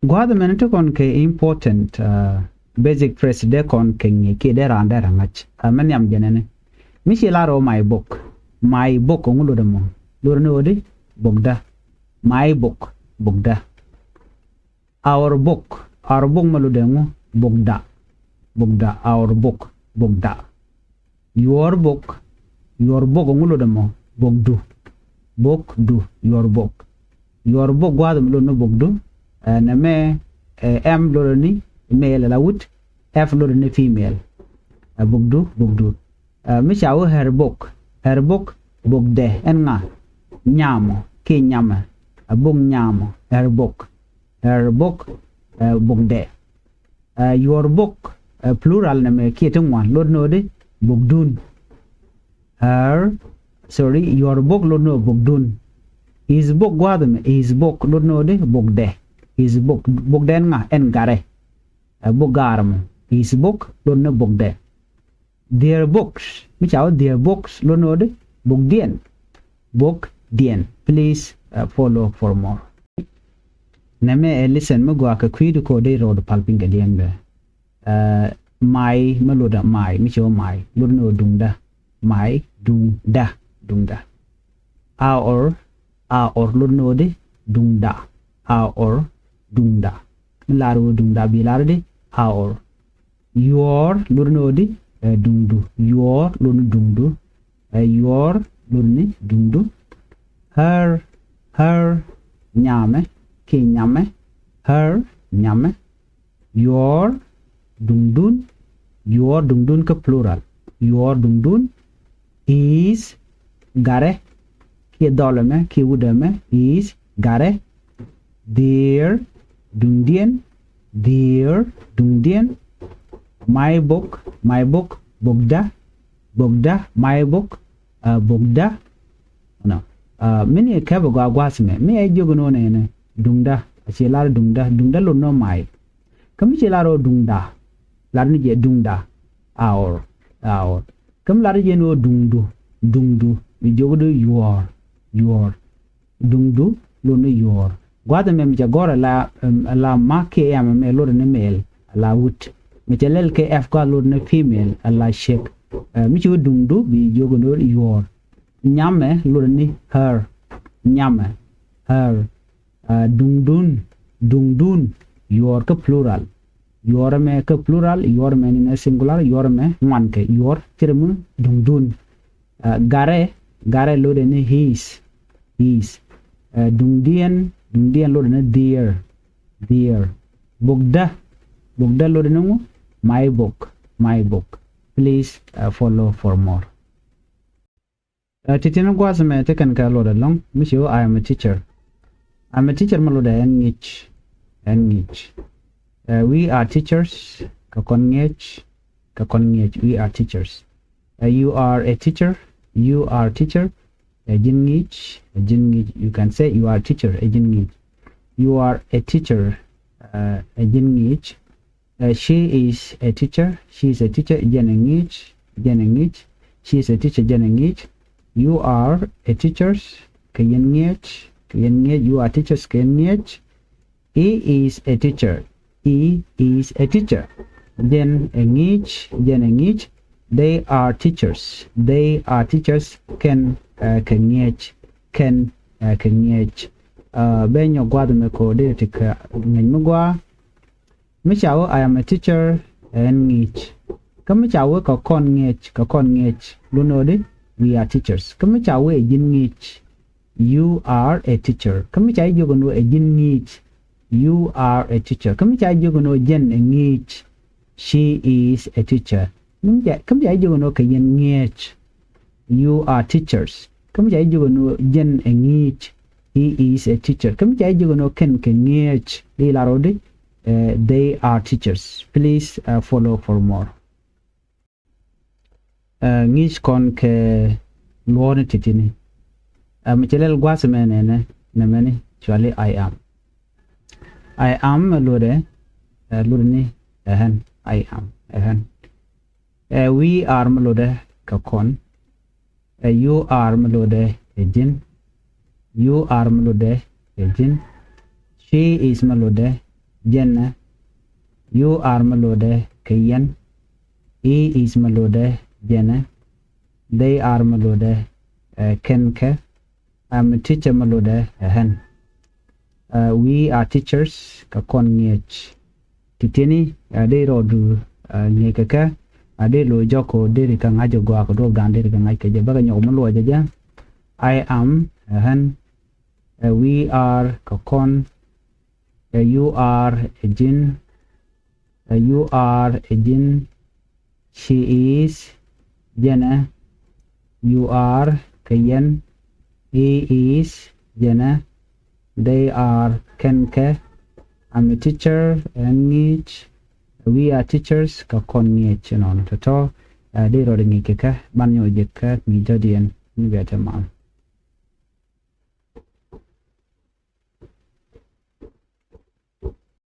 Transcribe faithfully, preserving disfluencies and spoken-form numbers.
Gua̱a̱th mɛn ti kɔn kɛ important, uh, basic phrase dee kɔn kɛ ŋi̱i̱c kiɛ dee raan dee rɛ ŋa̱c. Uh, mɛ nhiam jɛnɛni. Mi ci lar ɣöö my book. My book ŋu lotdɛ mɔ? Lotdɛ ni ɣöö di? Bokdä. My book. Bokdä. Our book. Our book mɛ lotdɛ ŋu? Bokda. Bokda. Our book. Bokda. Your book. Your book ŋu lotdɛ mɔ? Bokdu. Bokdu. Your book. Your book gua̱a̱th mɛ lotdɛ ni bokdu. Ɛ, nɛmɛ, ɛ, M lotdɛ ni male ala wut. F lotdɛ ni female. Ɛ, bokdu. Bokdu. Ɛ, mi ca wä her book. Her book. Bokdɛ ɛn ŋa? Nyamɔ kiɛ nyamɛ. Ɛ, bok nyamɔ. Her book. Her book. Ɛ, bokdɛ. Ɛ, your book, ɛ, plural nɛmɛ kiɛ ti ŋuan lotdɛ ni ɣöö di? Bokdun. Her, sorry, your book lotdɛ ni ɣöö bokdun. His book gua̱a̱th mɛ, his book lotdɛ ni ɣöö di? Bokdɛ. His book, bokdɛ ɛn ŋa? Ɛn garɛ. Ɛ, bok gaar mɔ. His book lotdɛ ni bokdɛ. Their books. Mi ca wä their books lotdɛ ni ɣöö di? Bokdiɛn. Bokdiɛn. Please, uh, follow for more. Nɛmɛ ɛ lesson mi gɔaa kɛ kui̱du kɛ ɣöö dee rɔɔdu pal piny kɛ diɛn bɛ. Uh, my mɛ lotdɛ my, mi ci wä my lotdɛ ni ɣöö duŋdä. My, duŋdä. Duŋdä. Our, our lotdɛ ni ɣöö di? Duŋda. Our, duŋda. Mi lar ɣöö duŋda bi lar di? Our. Your lotdɛ ni ɣöö di? Ɛ, duŋdu. Your lotdɛ ni duŋdu. Ɛ, your lotdɛ ni duŋdu. Her, her, nyamɛ kiɛ nyamɛ. Her, nyamɛ. Your, duŋdun. Your, duŋdun kä plural. Your, duŋdun. His, garɛ kiɛ dhɔl ɛmɛ kiɛ wut ɛmɛ. His, garɛ. Their, duŋdiɛn. Their, duŋdiɛn. My book, my book, bokdä. Bokdä, my book, uh, bokdä. Nɔ. Uh, mi ni kɛpɛ gɔaa gua̱a̱th mɛ mi ɛ jiök ni ɣöö nɛnɛ duŋdä. A ci lar duŋdä. Duŋdä lotdɛ ni ɣöö my. Kä mi ci lar ɣöö duŋda, lar ni jɛ duŋda. Our, our. Kä mi lar jɛ ni ɣöö duŋdu, duŋdu, bi jiök di your, your. Duŋdu lotdɛ ni your. Gua̱a̱th ɛmɛ mi cɛ gɔ̱r ala, ɛm, ala ma kiɛ ɛm ɛmɛ lotdɛ ni male ala wut. Mi cɛ lɛl kɛ F gua̱a̱th lotdɛ ni female ala chick. Ɛ, mi ci wä duŋdu bi jiök ni your. Nyamɛ lotdɛ ni her. Nyamɛ, her. Ɛ, duŋdun, duŋdun. Your kä plural. Your ɛmɛ kä plural, your ɛmɛ ni nɛ singular, your ɛmɛ ŋuan kɛ your. Cɛ rɛ mi duŋdun. Ɛ, garɛ, garɛ lotdɛ ni his, his. Ɛ, duŋdiɛn, duŋdiɛn lotdɛ ni their, their. Bokdä, bokdä lotdɛ ni ŋu? My book, my book. Please, uh, follow for more. Ɛ, ti̱ti̱ ni gua̱a̱th mɛ ti kɛn kɛ lotdɛ ɛlɔ̱ŋ mi ci wä I am a teacher. I am a teacher mɛ lotdɛ ɛn ŋi̱i̱c, ɛn ŋi̱i̱c. Ɛ, we are teachers, kɛ kɔn ŋi̱eec, kɛ kɔn ŋi̱eec. We are teachers. Ɛ, you are a teacher. You are a teacher. Ɛ ji̱n ŋi̱i̱c. Ɛ ji̱n ŋi̱i̱c. You can say you are a teacher. Ɛ ji̱n ŋi̱i̱c. You are a teacher. Ɛ, ɛ ji̱n ŋi̱i̱c. Ɛ, she is a teacher. She is a teacher. Jɛn ɛ ŋi̱i̱c. Jɛn ɛ ŋi̱i̱c. She is a teacher. Jɛn ɛ ŋi̱i̱c. You are a teachers. Kɛ yɛn ŋi̱eec. Kɛ yɛn ŋi̱eec. You are teachers. Kɛ yɛn ŋi̱eec. He is a teacher. He is a teacher. Jɛn ɛ ŋi̱i̱c. Jɛn ɛ ŋi̱i̱c. They are teachers. They are teachers. Kɛn, ɛ, kɛ ŋi̱eec. Kɛn, ɛ, kɛ ŋi̱eec. Ɛ, bɛ nyɔk gua̱a̱th mɛ ko̱ dee ti kɛ ŋi̱eec mi gɔaa. Mi ca wee I am a teacher, ɛn ŋi̱i̱c. Kä mi ca wee kɛ kɔn ŋi̱eec, kɛ kɔn ŋi̱eec, lotdɛ ni ɣöö di we are teachers. Kä mi ca wee ɛ ji̱n ŋi̱i̱c, you are a teacher. Kä mi ca jiök ɛn ɣöö ɛ ji̱n ŋi̱i̱c, you are a teacher. Kä mi ca jiök ɛn ɣöö jɛn ɛ ŋi̱i̱c, she is a teacher. Kä mi ca jiök ɛn ɣöö kɛ yɛn ŋi̱eec, you are teachers. Kä mi ca jiök ɛn ɣöö jɛn ɛ ŋi̱i̱c, he is a teacher. Kä mi ca jiök ɛn ɣöö kɛn kɛ ŋi̱eec, di lar ɣöö di, ɛ, they are teachers. Please, ɛ, follow for more. Ɛ, ŋi̱i̱c kɔn kɛ luɔ̱ɔ̱ni ti̱ti̱ni. Ɛ, mi cɛ lɛl gua̱a̱th mɛ nɛnɛ, nɛmɛni, cuali I am. I am mɛ lotdɛ, ɛ, lotdɛ ni ɛ ɣän, I am, ɛ ɣän. Ɛ, we are mɛ lotdɛ kɛ kɔn. Ɛ, you are mɛ lotdɛ ɛ ji̱n. You are mɛ lotdɛ ɛ ji̱n. She is mɛ lotdɛ jɛnɛ. You are mi lotdɛ kɛ yɛn. He is mi lotdɛ jɛnɛ. They are mi lotdɛ, eh, kɛn kɛ. I'm a teacher mi lotdɛ ɛ ɣän. Eh, we are teachers kɛ kɔn ŋi̱eec. Ti tieni, eh, dee rɔɔdu, eh, ŋi̱eec kɛ kɛ, eh, dee lo̱c jɔk kɛ deri kɛ ŋa̱c jɛ gɔaa kɛ duɔ̱ɔ̱p dan deri kɛ ŋa̱c kɛ jɛ bäkɛ nyɔk mi luɔcɛ jɛ. I am ɛ ɣän. Eh, we are kɛ kɔn. Eh, you are ɛ ji̱n. Eh, you are ɛ ji̱n. She is jɛnɛ. You are kɛ yɛn. He is jɛnɛ. They are kɛn kɛ. I'm a teacher ɛ ŋi̱eec. We are teachers kɛ kɔn ŋi̱eec inɔn tɔ̱tɔ̱. Eh, dee rɔɔdu ŋi̱eec kɛ kɛ ban nyɔk jɛ kɛ ŋi̱eec dɔ̱diɛn ni bia te mal.